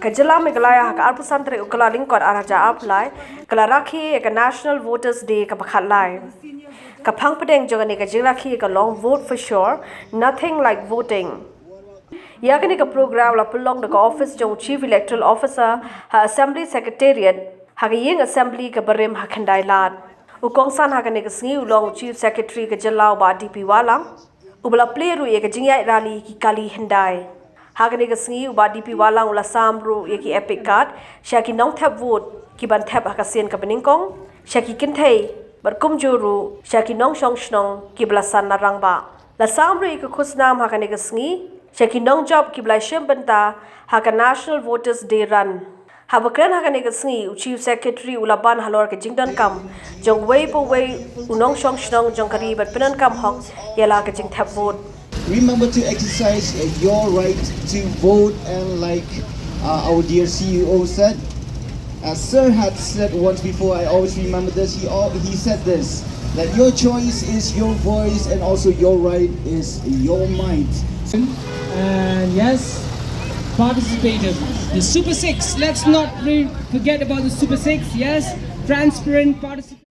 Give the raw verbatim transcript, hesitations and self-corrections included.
Ka jylla Meghalaya ha ka arphew san tarik u Kyllalyngkot arhajar arphew lai ka la rakhe ïa ka National Voters Day kaba khatlai. Ka phang pdeng jong kane ka jingrakhe ka long Vote for Sure, Nothing Like Voting. Ïa kane ka program la pynlong da ka office jong u Chief Electoral Officer ha Assembly Secretariat ha ka ïing Assembly kaba rim ha Khyndai Lad. U kongsan ha kane ka sngi u long u Chief Secretary ka jylla u Bah D P Wahlang, uba la plie ruh ïa ka jingïaid rally ki kali hyndai. Ha kane ka sngi u Bah D P Wahlang u la sam ruh ïa ki EPIC card sha ki nongthep vote ki ban thep ha ka sien kaba nyngkong, sha ki kynthei bad kumjuh ruh sha ki nongshong shnong kiba la san na rangbah. La sam ruh ïa ka khusnam ha kane ka sngi sha ki nongjop kiba la shim bynta ha ka National Voters Day Run. Haba kren ha kane ka sngi, u Chief Secretary u la ban halor ka jingdonkam jong uwei pa uwei u nongshong shnong jong ka ri ban pyndonkam hok ïa la ka jingthep vote. Remember to exercise your right to vote, and like uh, our dear C E O said, as Sir had said once before, I always remember this. He al- he said this, that your choice is your voice, and also your right is your might. And yes, participators. The Super Six. Let's not re- forget about the Super Six. Yes, transparent participation.